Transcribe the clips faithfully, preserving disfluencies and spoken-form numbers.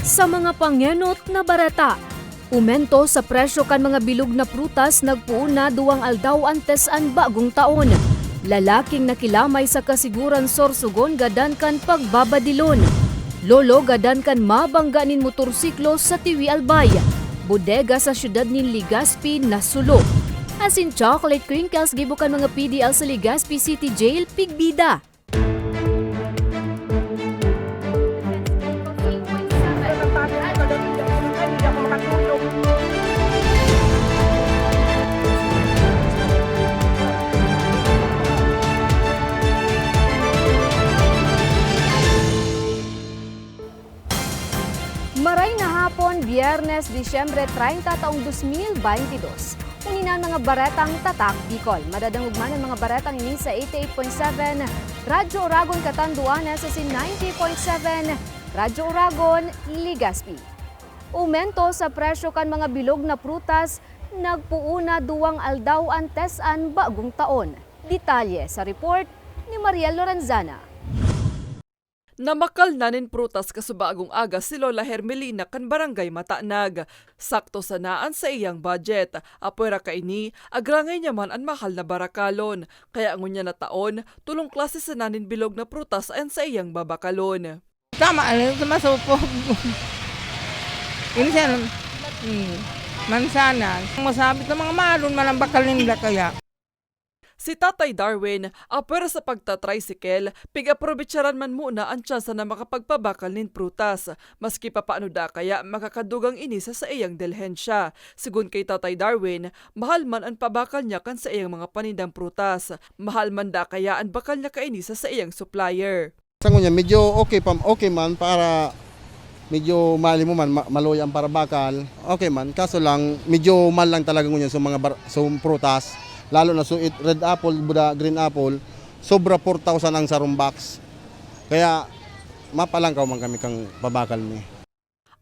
Sa mga pangenot na bareta, umento sa presyo kan mga bilog na prutas nagpoon na duwang aldaw antes an bagong taon. Lalaking nakilamay sa Kasiguran, Sorsogon gadan kan pagbabadilon. Lolo gadan kan mabangga nin motorsiklo sa Tiwi, Albay. Bodega sa siyudad nin Legazpi nasulo. Asin chocolate crinkles gibo kan mga P D L sa Legazpi City Jail, pigbida. Maray na hapon, Biyernes, Disyembre treinta, taong dos mil baynte dos. Ngunyan an mga baretang Tatak Bicol. Madadangog man an mga baretang ini sa eighty-eight point seven Radyo Oragon, Catanduanes, asin ninety point seven Radyo Oragon, Legazpi. Umento sa presyo kan mga bilog na prutas nagpoon na duwang aldaw antes an bagong taon. Detalye sa report ni Mariel Lorenzana. Namakal na nin prutas kasubagong aga si Lola Hermelina kan Barangay Matanag. Sakto sana an saiyang budget. Apwera kaini, agrangay niya man an mahal na barakalon. Kaya ngunyan na taon, tolong klase sana nin bilog na prutas an saiyang babakalon. Tama lang sa masupog. Yun siya, mm, mansanas. Masabi sa mga malon, malambakal ninda kaya. Si Tatay Darwin, apwera sa pagta-tricycle, pig-aprobetsaran man muna an tsansa na makapagpabakal nin prutas. Maski papaano da kaya makakadugang ini sa saiyang delhensya. Sigon kay Tatay Darwin, mahal man an pabakal niya kan saiyang mga panindang prutas. Mahal man da kaya an bakal niya kaini sa saiyang supplier. Sa ngunyan, medyo okay pa, okay man para medyo mali mo man, ma-, maluya ang parabakal. Okay man, kaso lang, medyo mahal lang talaga ngunyan sa mga bar-, sa prutas. Lalo na so it, red apple, buda, green apple, sobra four thousand ang sarong box. Kaya, mapalangkaw man kami kang pabakal mi.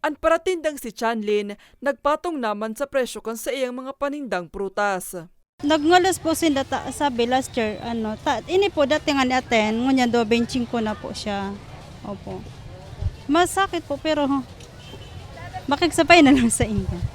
An paratindang si Chanlin, nagpatong naman sa presyo kan saiyang mga panindang prutas. Nagngalos po sinda ta, sabi last year, ano, ta, ini po dati nga ni aten, ngunyan dos veinticinco na po siya. Opo. Masakit po, pero makigsabay na lang sa inyo.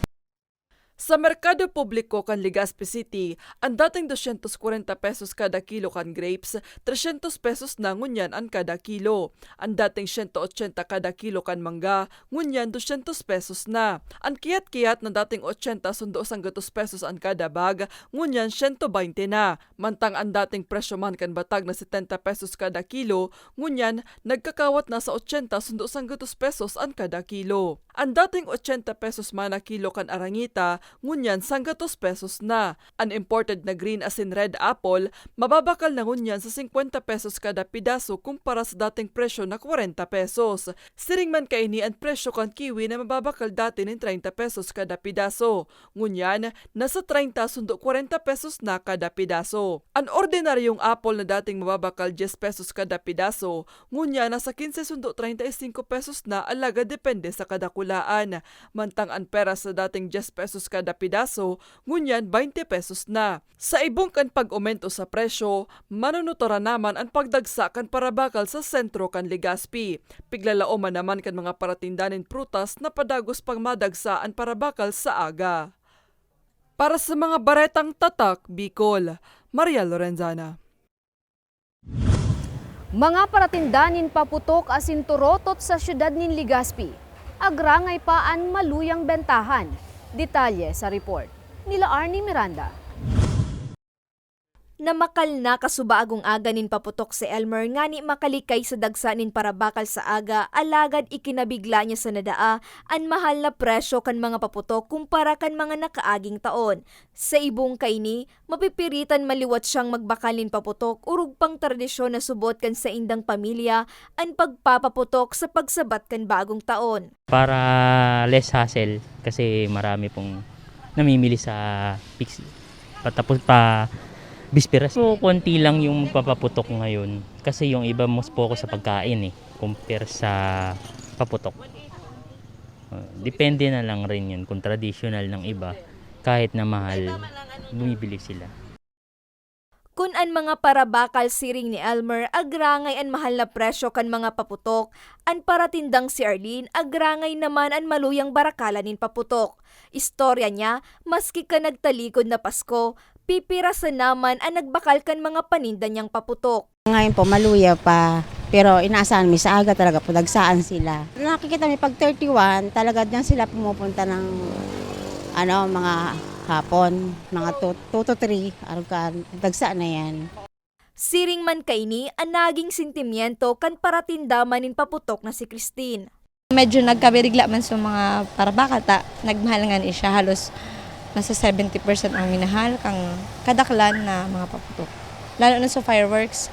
Sa merkado publiko kan Legazpi City, an dating doscientos kwarenta pesos kada kilo kan grapes, trescientos pesos na ngunyan an kada kilo. An dating siyento otsenta kada kilo kan mangga, ngunyan doscientos pesos na. An kiyat-kiyat na dating otsenta sundo sanggatos pesos an kada bag, ngunyan siyento baynte na. Mantang an dating presyo man kan batag na setenta pesos kada kilo, ngunyan nagkakawat na sa otsenta sundo sanggatos pesos an kada kilo. An dating otsenta pesos man na kilo kan arangita, ngunyan sanggatos pesos na. An imported na green asin red apple, mababakal na ngunyan sa singkwenta pesos kada pidaso kumpara sa dating presyo na kwarenta pesos. Siring man kaini an presyo kan kiwi na mababakal dati nin treinta pesos kada pidaso. Ngunyan, nasa treinta sundo kwarenta pesos na kada pidaso. An ordinaryong apple na dating mababakal dyes pesos kada pidaso, ngunyan nasa kinse sundo treinta y cinco pesos na, alagad depende sa kadakulaan. Mantang an peras na dating dyes pesos kada pidaso, ngunyan baynte pesos na. Sa ibong kan pag-omento sa presyo, manunuturan naman an pagdagsa kan parabakal sa sentro kan Legazpi. Piglalaoman naman kan mga paratinda nin prutas na padagos pang madagsa an parabakal sa aga. Para sa mga baretang Tatak Bicol, Maria Lorenzana. Mga paratinda nin paputok asin turotot sa siyudad nin Legazpi, agrangay pa an maluyang bentahan. Detalye sa report nila Arnie Miranda. Namakal na kasubagong aga nin paputok si Elmer ngani makalikay sa dagsa nin parabakal sa aga, alagad ikinabigla niya sa nadaa an mahal na presyo kan mga paputok kumpara kan mga nakaaging taon. Sa ibong kaini, mapipiritan man liwat siyang magbakal nin paputok, orog pang tradisyon na subot kan saindang pamilya an pagpapaputok sa pagsabat kan bagong taon. Para less hassle, kasi marami pong namimili sa pix-, patapos pa bisperas. So, konti lang yung magpapaputok ngayon kasi yung iba mas focus sa pagkain eh, compare sa paputok. Uh, depende na lang rin yun kung traditional ng iba, kahit na mahal, bumibili sila. Kun an mga parabakal, siring ni Elmer, agrangay an mahal na presyo kan mga paputok, an paratindang si Arlene agrangay naman an maluyang barakalan nin paputok. Istorya niya, maski kan nagtalikod na Pasko, pipirasan naman an nagbakal kan mga paninda niyang paputok. Ngayon po, maluya pa. Pero inaasahan mi sa aga talaga po, dagsaan sila. Nakikita mi pag thirty-one, talaga diyan sila pumupunta ng, ano, mga hapon, mga two, two to three, arog ka, dagsa na yan. Siring man kaini an naging sentimiento kan paratinda man nin paputok na si Christine. Medyo nagkabirigla man sa mga parabakal ta, nagmahal nga ni siya, halos nasa seventy percent ang minahal kan kadaklan na mga paputok, lalo na sa fireworks.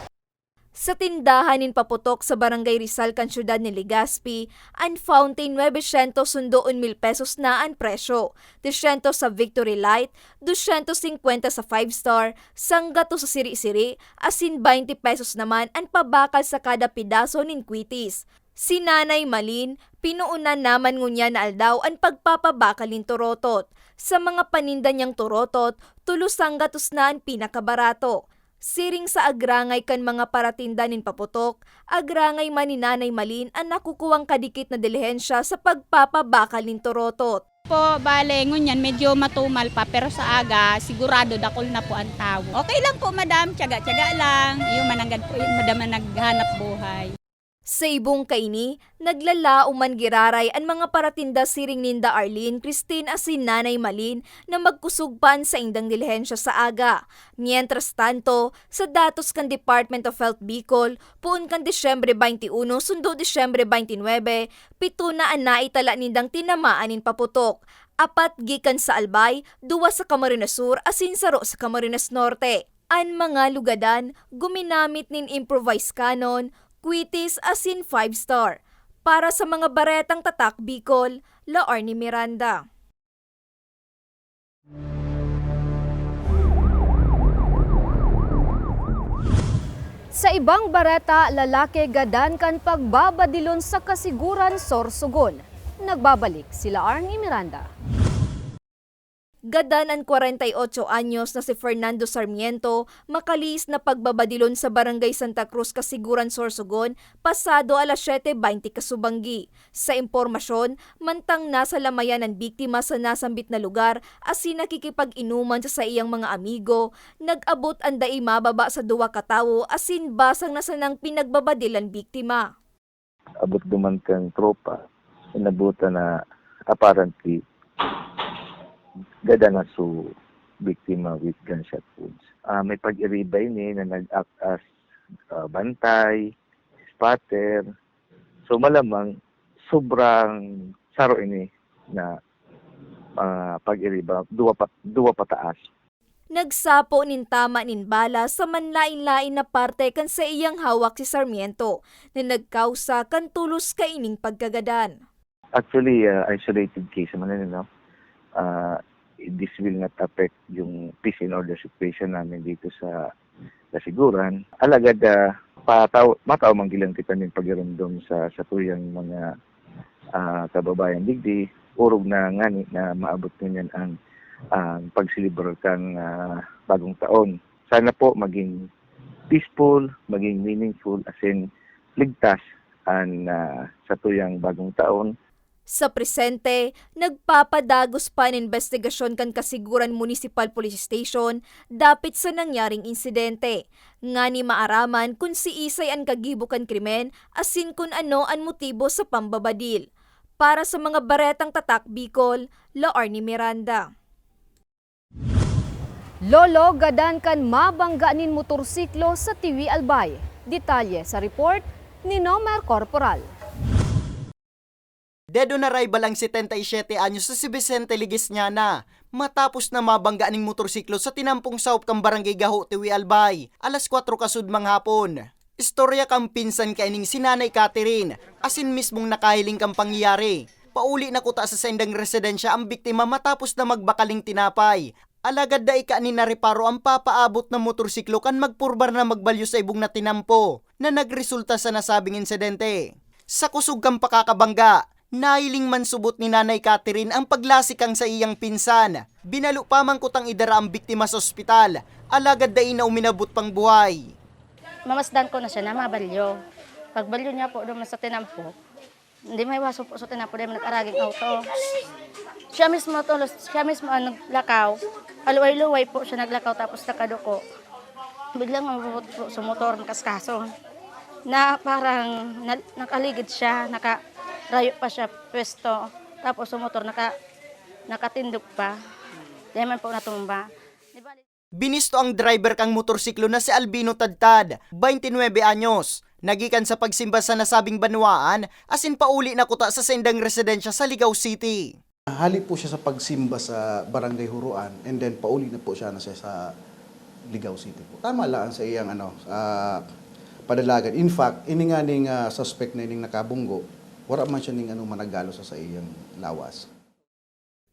Sa tindahan nin paputok sa Barangay Rizal kan siyudad nin Legazpi, an fountain, nuebe syentos sundo un mil pesos na an presyo, tresyentos sa Victory Light, dusyentos singkwenta sa Five Star, sanggatos sa Siri-Siri, asin baynte pesos naman an pabakal sa kada pedaso nin kwitis. Si Nanay Malin, pinoonan naman ngunyan na aldaw an pagpapabakal nin torotot. Sa mga paninda niyang torotot, tolos sanggatos na an pinakabarato. Siring sa agrangay kan mga paratinda nin paputok, agrangay man ni Nanay Malin an nakukuwang kadikit na dilihensya sa pagpapabakal nin torotot. Po, bale, ngunyan medyo matumal pa, pero sa aga, sigurado dakul na po ang tawo. Okay lang po, madam, tiyaga-tiyaga lang. Yun, mananggad po yun, madam, ang naghanap buhay. Sa ibong kaini, naglalaom man giraray an mga paratinda siring ninda Arlene, Christine asin Nanay Malin na magkusog pa an saindang dilihensya sa aga. Mientras tanto, sa datos kan Department of Health Bicol, poon kan Disyembre baynte uno sundo Disyembre baynte nuebe, pito na an naitala nindang tinamaan nin paputok. Apat gikan sa Albay, duwa sa Camarines Sur asin saro sa Camarines Norte. An mga lugadan guminamit nin improvised cannon, kwitis asin Five Star. Para sa mga baretang Tatak Bicol, La Arnie Miranda. Sa ibang bareta, lalaki gadan kan pagbabadilon sa kasiguran, Sorsogon. Nagbabalik si La Arnie Miranda. Gadan an kwarenta y otso anyos na si Fernando Sarmiento, makalihis na pagbabadilon sa Barangay Santa Cruz, Kasiguran, Sorsogon, pasado alas siyete baynte kasubanggi. Sa impormasyon, mantang nasa lamayan an biktima sa nasambit na lugar asin nakikipag-inuman sa saiyang mga amigo, nag-abot an dai mababa sa duwa ka tawo asin basang na sanang pinagbabadil an biktima. Abot duman kan tropa, inabutan na apparently gadan na so biktima with gunshot wounds. Ah, may pag-iriba ini na nag-act as, ah, bantay, spotter. So, malamang sobrang saro ini na, ah, pag-iriba, duwa pa, duwa pataas. Nagsapo nin tama nin bala sa manlaen-laen na parte kan saiyang hawak si Sarmiento, na nagkausa kan tolos kaining pagkagadan. Actually, ah, isolated case naman yan, no? Ah, this will not affect yung peace and order situation namin dito sa Kasiguran. Alagad, ah, pataw-, matao man gilang kita nin pagiromdom sa, sa tuyang mga, ah, kababayan digdi, orog na ngani na maabot ngunyan ang, ang pagselebrar kan, ah, bagong taon. Sana po maging peaceful, maging meaningful, asin ligtas an, ah, satuyang bagong taon. Sa presente, nagpapadagos pa an imbestigasyon kan Kasiguran Municipal Police Station dapit sa nangyaring insidente, ngani maaraman kun siisay an kagibo kan krimen asin kun ano an motibo sa pambabadil. Para sa mga baretang Tatak Bicol, La Arnie Miranda. Lolo, gadan kan mabangga nin motorsiklo sa Tiwi, Albay. Detalye sa report ni Nomer Corporal. Dead on arrival ang setenta y siyete anyos na si Vicente Leguesñana, matapos na mabangga ning motorsiklo sa tinampong sahop kan Barangay Gaho, Tiwi, Albay, alas kwatro kasudmang hapon. Istorya kan pinsan kaining si Nanay Catherine, asin mismong nakahiling kan pangyayari. Pauli na kuta sa saindang residensya ang biktima matapos na magbakal nin tinapay. Alagad dai kaini nareparo ang papaabot na motorsiklo kan magpurbar na magbalyo sa ibong na tinampo na nagresulta sa nasabing insidente. Sa kusog kan pakakabangga, nahiling man subot ni Nanay Catherine ang paglasik kan saiyang pinsan. Binalo pa man kutang idara ang biktima sa ospital, alagad dai na uminabot pang buhay. Mamasdan ko na siya na mabalyo. Pagbalyo niya po doon sa tinampo, hindi may waso po sa tinampo dahil nag-araging auto. Siya mismo tulos, siya mismo ang naglakaw. Aluway-luway po siya naglakaw tapos nakaduko. Biglang mabubot po sa motor, nakaskaso. Na parang na, nakaligid siya, nakarayo pa siya pwesto. Tapos sa motor, naka, nakatindog pa. Diyan man po natumba. Di bali, Binisto ang driver kan motorsiklo na si Albino Tadtad, twenty nuebe anyos, na gikan sa pagsimba sa nasabing banwaan asin pauli na kuta sa saindang residensya sa Ligao City. Hali po siya sa pagsimba sa Barangay Huroan and then pauli na po siya na siya sa Ligao City po. Tama lang sa iyang ano, ah, padalagan. In fact, ini nga ning, ah, suspect na ining nakabunggo, wala man siya ning ano managalo sa, sa iyang lawas.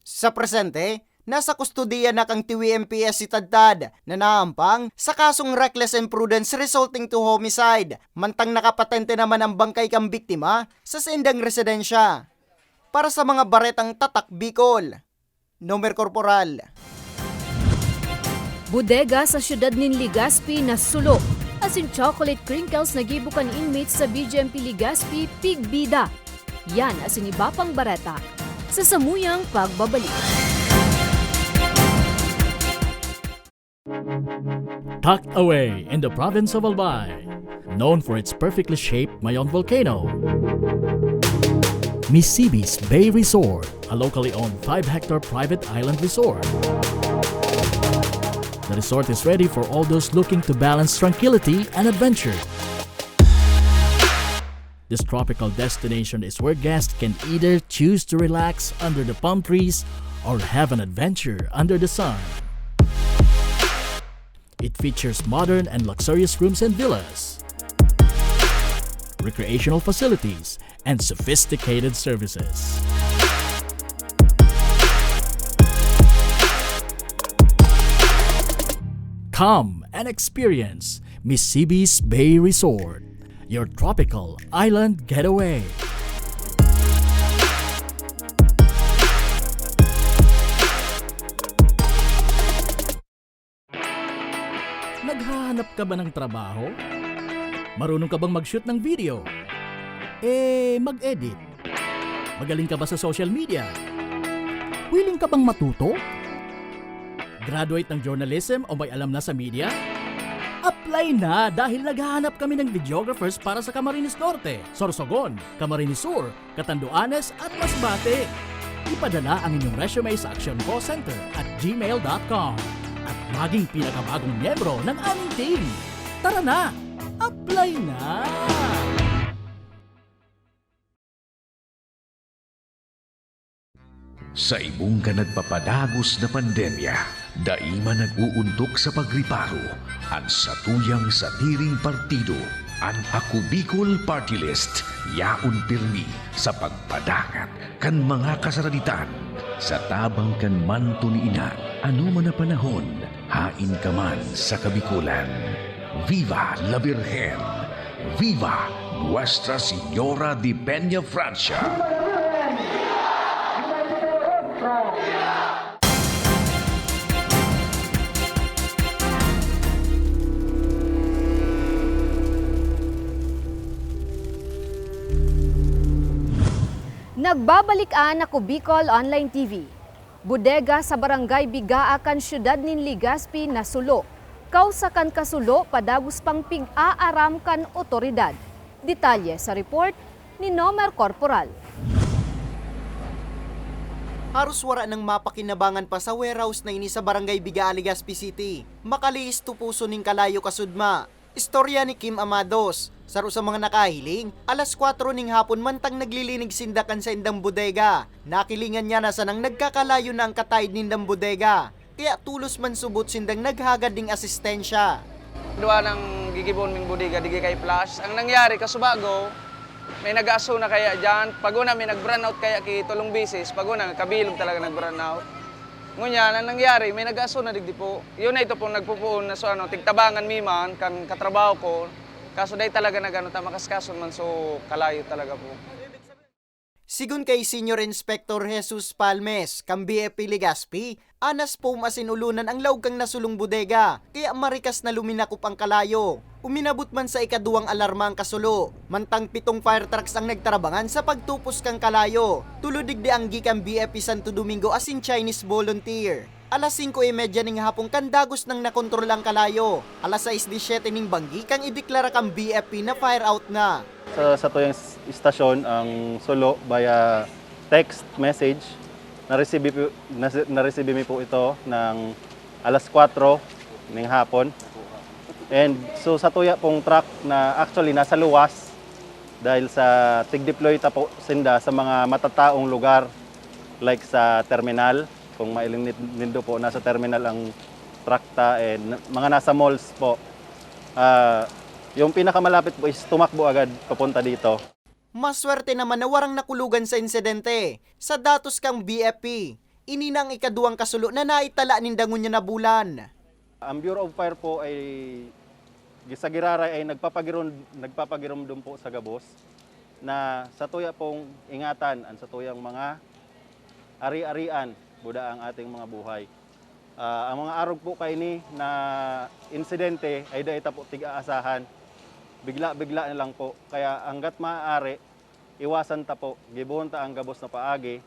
Sa presente, nasa kustodiya na kan T V M P S si Tadtad na naampang sa kasong reckless imprudence resulting to homicide, mantang nakapatente naman ang bangkay kan biktima sa saindang residensya. Para sa mga baretang Tatak Bicol, Nomer Corporal. Bodega sa siyudad nin Legazpi nasulo, asin chocolate crinkles na gibo kan inmates sa B G M P Legazpi pigbida. Yan asin iba pang bareta sa samuyang pagbabalik. Tucked away in the province of Albay, known for its perfectly shaped Mayon volcano, Misibis Bay Resort, a locally owned five-hectare private island resort. The resort is ready for all those looking to balance tranquility and adventure. This tropical destination is where guests can either choose to relax under the palm trees or have an adventure under the sun. It features modern and luxurious rooms and villas, recreational facilities, and sophisticated services. Come and experience Misibis Bay Resort, your tropical island getaway. Naghahanap ka ba ng trabaho? Marunong ka bang mag-shoot ng video? Eh, mag-edit? Magaling ka ba sa social media? Willing ka bang matuto? Graduate ng journalism o may alam na sa media? Apply na, dahil naghahanap kami ng videographers para sa Camarines Norte, Sorsogon, Camarines Sur, Catanduanes at Masbate. Ipadala ang inyong resume sa actioncallcenter at gmail dot com at maging pinakabagong miyembro ng aming team. Tara na! Apply na! Sa ibong kan nagpapadagos na pandemya, dai man nag-uuntok sa pagriparo an satuyang sadiring partido. An Ako Bicol Party List yaon pirmi sa pagpadangat kan mga kasaraditan. Sa tabang kan manto ni Ina, anoman na panahon, haen ka man sa Kabikolan. Viva la Virgen! Viva Nuestra Señora de Peña Francia! Nagbabalik an Ako Bicol Online T V. Bodega sa Barangay Bigaa kan siyudad nin Legazpi nasulo. Kawsa kan kasulo, padagos pang pig-aaram kan otoridad. Detalye sa report ni Nomer Corporal. Haros wara nang mapakinabangan pa sa warehouse na ini sa Barangay Bigaa, Legazpi City. Makalihis tuposon nin kalayo kasudma. Istorya ni Kim Amados, saro sa mga nakahiling, alas kwatro ning hapon mantang naglilinig sinda kan saindang bodega. Nakilingan niya na sanang nagkakalayo na ang kataid nindang bodega, kaya tolos man subot sindang naghagad ning asistensya. Duwa nang gigibon ming bodega digdi kay Flash. Ang nangyari, kasubago, may nag-aasona kaya diyan. Pag una, may nag-brownout kaya ki tolong beses. Pag una, kabilog talaga nag-brownout. Ngunyan, ang nangyari, may nag-aasona digdi po. Yun na ito pong nagpupuon na so ano, tigtabangan mi man, kan katrabaho ko. Kaso dai talaga nag-ano ta, makaskason man, so kalayo talaga po. Sigon kay Senior Inspector Jesus Palmes, kan B F P Legazpi, Anas foam asin olonan ang laog kan nasulong bodega, kaya marikas na luminakop ang kalayo. Uminabot man sa ikaduwang alarma ang kasulo, mantang pitong fire trucks ang nagtarabangan sa pagtupos kan kalayo. Tulo digdi ang gikan B F P Santo Domingo asin Chinese volunteer. Alas singko y medya ning hapon kan dagos nang nakontrol ang kalayo. Alas sais disyete ning banggi kan ideklara kan B F P na fire out na. Sa satuyang s-, istasyon ang sulo via text message. Naresibi po, nasi-, naresibi mi po ito ng alas kwatro ning hapon. And so, satuya pong truck na actually nasa luwas dahil sa tig-deploy ta po sinda sa mga matataong lugar, like sa terminal, kung mailing nid-, nindo po, nasa terminal ang truck ta, and mga nasa malls po. Ah, yung pinakamalapit po is tumakbo agad papunta dito. Maswerte naman na warang nakulugan sa insidente. Sa datos kan B F P, ini na ang ikaduwang kasulo na naitala ninda ngunyan na bulan. Ang Bureau of Fire po ay, sa giraray ay nagpapagiron-, nagpapagiromdom po sa gabos na satuya pong ingatan ang satuyang mga ari-arian, buda ang ating mga buhay. Ah, ang mga arog po kaini na insidente ay dai ta po tig-aasahan. Bigla-bigla na lang po. Kaya hangga't maaari, iwasan ta po. Gibohon ta ang gabos na paagi,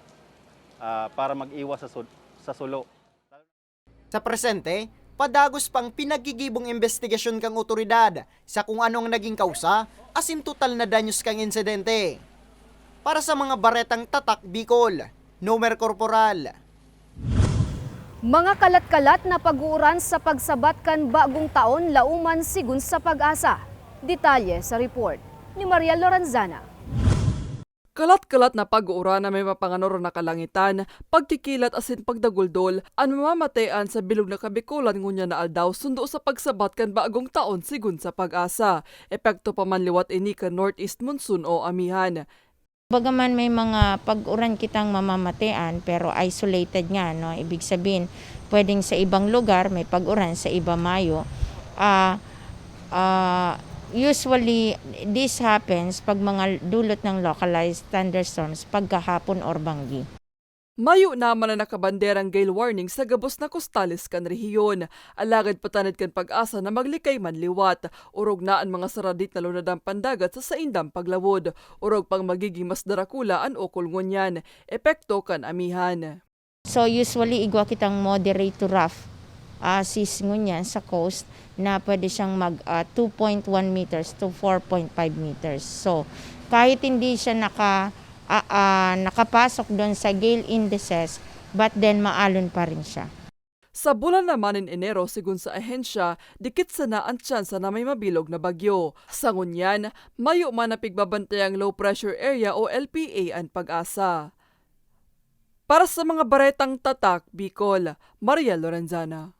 ah, para mag-iwas sa sud-, sa sulo. Sa presente, padagos pang pinaggigibong imbestigasyon kan awtoridad sa kung ano ang naging kausa asin total na danyos kan insidente. Para sa mga baretang Tatak Bicol, Nomer Corporal. Mga kalat-kalat na pag-uuran sa pagsabat kan bagong taon, lauman sigon sa PAGASA. Detalye sa report ni Mariel Lorenzana. Kalat-kalat na pag-uuran na may mapanganoro na kalangitan, pagkikilat asin pagdaguldol an mamamatean sa bilog na Kabikolan ngunyan na aldaw sundo sa pagsabat kan bagong taon, sigon sa PAGASA. Epekto pa man liwat ini kan northeast monsoon o amihan. Bagaman may mga pag-uran kitang mamamatean, pero isolated nga, no? Ibig sabihin, pwedeng sa ibang lugar may pag-uran, sa iba mayo. Ah, ah, usually, this happens pag mga dulot ng localized thunderstorms pagkahapon or banggi. Mayo naman na nakabanderang gale warning sa gabos na kostales kan rehiyon. Alagad patanid kan PAGASA na maglikay man liwat, orog na an mga saradit na lunadan pandagat sa saindang paglawod, orog pang magiging mas darakula an ukol ngunyan, epekto kan amihan. So, usually, igwa kitang moderate to rough, ah, seas ngunyan sa coast na pwede siyang mag, ah, two point one meters to four point five meters. So, kahit hindi siya naka-, ah, ah, nakapasok doon sa gale indices, but then maalon pa rin siya. Sa bulan naman nin Enero, sigon sa ahensya, dikit sana an tsansa na may mabilog na bagyo. Sa ngunyan, mayo man na pigbabantayang low pressure area o L P A an PAGASA. Para sa mga baretang Tatak Bicol, Mariel Lorenzana.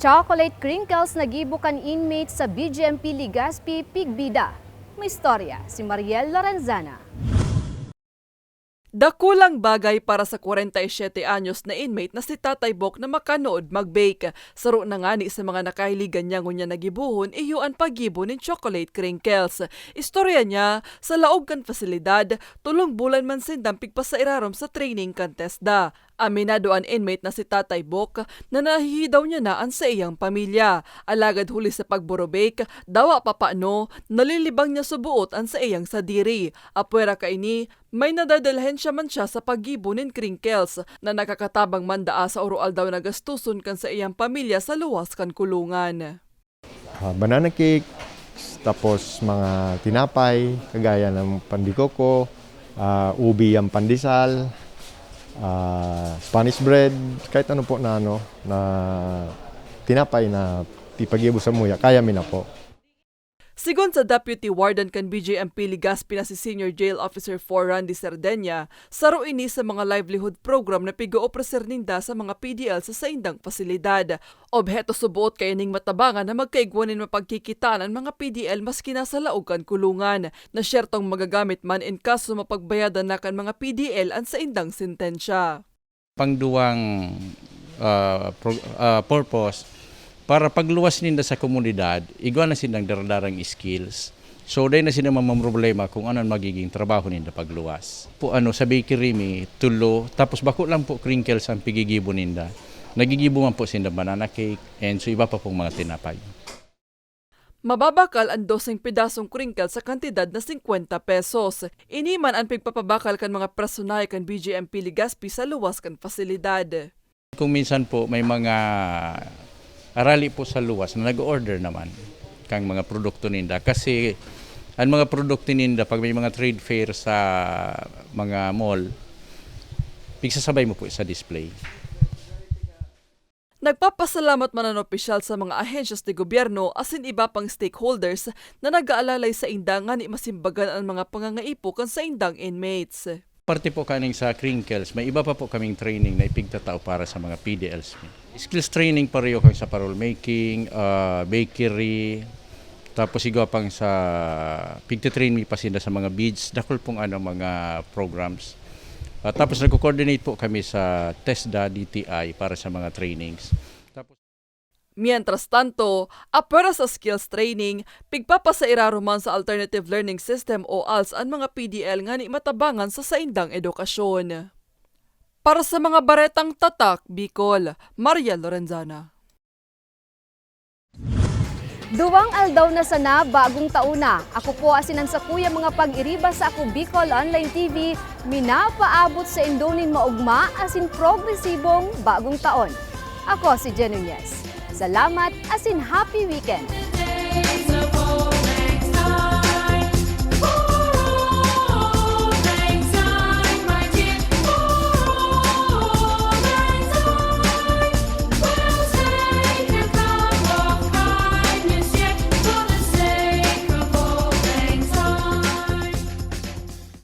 Chocolate crinkles na gibo kan inmate sa B J M P Legazpi pigbida. May istorya si Mariel Lorenzana. Dakulang bagay para sa kwarenta y siyete anyos na inmate na si Tatay Bok na makanood mag-bake. Saro na ngani sa mga nakahiligan niya ngunyan na gibohon iyo an paggibo nin chocolate crinkles. Istorya niya, sa laog kan pasilidad, tolong bulan man sindang pigpasairarom sa training kan TESDA. Aminado an inmate na si Tatay Bok na nahihidaw niya na an saiyang pamilya. Alagad huli sa pagburobake, dawa papano, nalilibang niya suboot an saiyang sadiri. Apwera kaini, may nadadalhensya man siya sa paggibo nin crinkles na nakakatabang man daa sa oro-aldaw na gastuson kan saiyang pamilya sa luwas kan kulungan. Ah, banana cake, tapos mga tinapay, kagaya ng pan de coco, ah, ubi yang pandesal, ah, Spanish bread, kahit ano po na, ano, na tinapay na ipagibo sa muya, kaya mi na po. Sigon sa Deputy Warden kan B J M P Legazpi na si Senior Jail Officer four Randy Serdenia, saro ini sa mga livelihood program na pig-oofreser ninda sa mga P D L sa saindang pasilidad. Obheto suboot kaining matabangan na magkaigwa nin mapagkikitaan an mga P D L maski nasa laog kan kulungan, na syertong magagamit man in kaso mapagbayadan na kan mga P D L an saindang sentensya. Pangduwang, ah, pro-, ah, purpose, para pagluwas ninda sa komunidad, igwa na sindang daradarang skills. So, dai na sila mamroblema kung ano an magiging trabaho ninda pagluwas. Po, ano, sa bakery mi tulo, tapos bako lang po crinkles ang pigigibo ninda. Nagigibo man po sinda banana cake, and so iba pa pong mga tinapay. Mababakal an doseng pedasong crinkle sa kantidad na singkwenta pesos. Ini man an pigpapabakal kan mga personahe kan B J M P Legazpi sa luwas kan pasilidad. Kung minsan po, may mga arali po sa luwas na nag-o-order naman kang mga produkto ninda. Kasi ang mga produkto ninda, pag may mga trade fair sa mga mall, pigsasabay mo po sa display. Nagpapasalamat man an opisyal sa mga ahensyas de gobyerno asin iba pang stakeholders na nag-aalalay sainda ngani masimbagan an mga pangangaipo kan saindang inmates. Parte po kaning sa crinkles, may iba pa po kaming training na ipigtatao para sa mga P D Ls. Skills training pareho kang sa parol making, ah, bakery, tapos igwa pang sa pigte-train mi pa sinda sa mga beads, dakul pong ano, mga programs. Ah, tapos nagko-coordinate po kami sa TESDA, D T I para sa mga trainings. Tapos Mientras tanto, apwera sa skills training, pigpapasairarom man sa Alternative Learning System o als an mga P D L ngani matabangan sa saindang edukasyon. Para sa mga baretang Tatak Bicol, Maria Lorenzana. Duwang aldaw na sana, bagong taon na. Ako po asin an sakuyang mga pag-iriba sa Ako Bicol Online T V, minapaabot saindo nin maogma asin progresibong bagong taon. Ako si Jen Nunez. Salamat asin happy weekend!